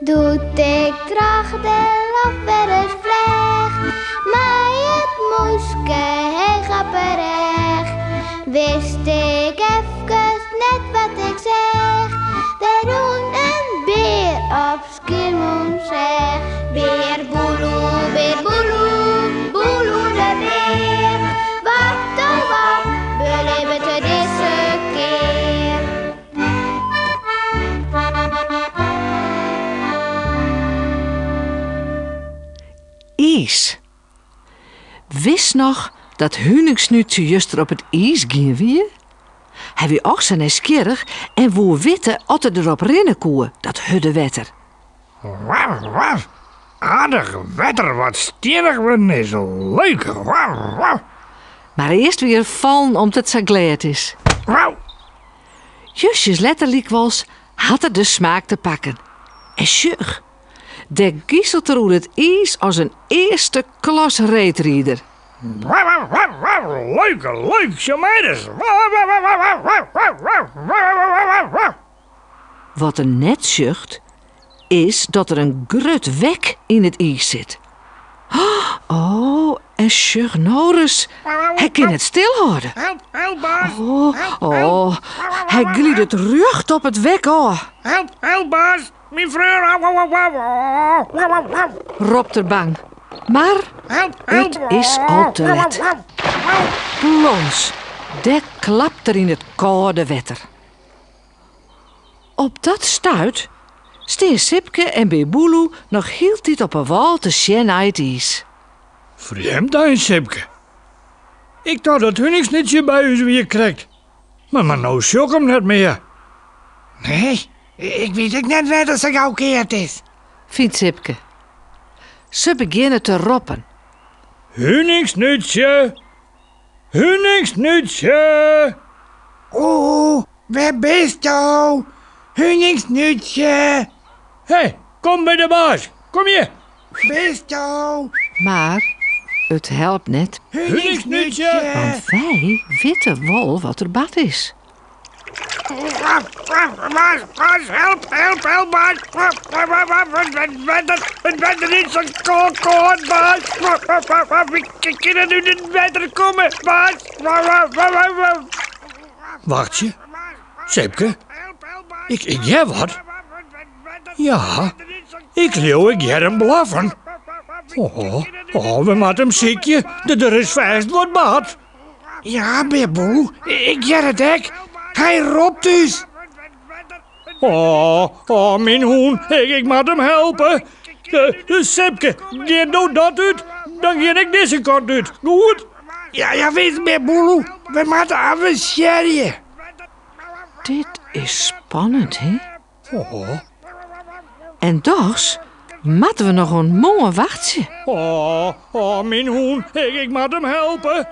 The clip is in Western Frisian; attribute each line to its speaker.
Speaker 1: Doe't ik troch de loft wer ris fleach, mei it mûske heech op 'e rêch, wist ik efkes net wat ik seach. Der rûn in bear op Skiermûntseach. Bear Boeloe, bear Boeloe, Boeloe de bear. Wat oh wat belibbet er dizze kear?
Speaker 2: Iis. Witst noch dat Huningsnútsje juster op it iis gien wie? Hy wie och sa nijsgjirrich en woe witte oft er derop rinne koe, dat hurde wetter.
Speaker 3: Waf, waf. Aardich wetter wat stiennich wurden is. Leuk. Waf, waf.
Speaker 2: Mar earst wie er fallen om't it sa glêd is.
Speaker 3: Wauw.
Speaker 2: Justjes letter lykwols hat er de smaak te pakken. En sjoch, dêr giselt er oer it iis as in earste klas reedrider.
Speaker 3: Leuk, leuk, sjoch my ris.
Speaker 2: Wat er net sjocht, is dat der in grut wek yn it iis sit. Oh, en sjoch no ris, hy kin net stilhâlde.
Speaker 3: Help, help, baas.
Speaker 2: Oh, oh, hy glidet rjocht op it wek ôf.
Speaker 3: Help, help, baas. Myn freon.
Speaker 2: Ropt er bang. Mar it is al te let. Plons, dêr klapt er yn it kâlde wetter. Op dat stuit stean Sipke en Bear Boeloe noch hieltyd op 'e wâl te sjen nei it iis.
Speaker 3: Frjemd eins, Sipke. Ik tocht dat Huningsnútsje by ús wie krekt. Mar no sjoch ik him net mear.
Speaker 4: Nee, ik wit ek net wêr't er sa gau keard is.
Speaker 2: Fynt Sipke. Se begjinne te roppen.
Speaker 3: Huningsnútsje! Huningsnútsje!
Speaker 4: O, wêr bisto? Huningsnútsje!
Speaker 3: Hé, kom by de baas. Kom hjir.
Speaker 4: Bisto?
Speaker 2: Mar it helpt net.
Speaker 3: Huningsnútsje!
Speaker 2: Want wy witte wol wat der bard is.
Speaker 3: Baas, baas, help, help, help, baas. It wetter is sa kâld, baas. Ik kin net út it wetter komme, baas. Wachtsje, Sipke. Ik, ik hear wat. Ja, ik leau ik hear him blaffen. Oh, oh, we moatte him sykje. Der is fêst wat bard.
Speaker 4: Ja, Bear Boeloe, ik hear it ek. Hy ropt ús.
Speaker 3: Oh, oh, myn hûn, ik, ik moat him helpe. Sipke, gean do dat út, dan gean ik dizze kant út. Goed?
Speaker 4: Ja, ja, wis, Bear Boeloe, we moatte avensearje.
Speaker 2: Dit is spannend, hè?
Speaker 3: Oh.
Speaker 2: En dochs moatte we noch oant moarn wachtsje.
Speaker 3: Oh, oh, myn hûn, ik, ik moat him helpe.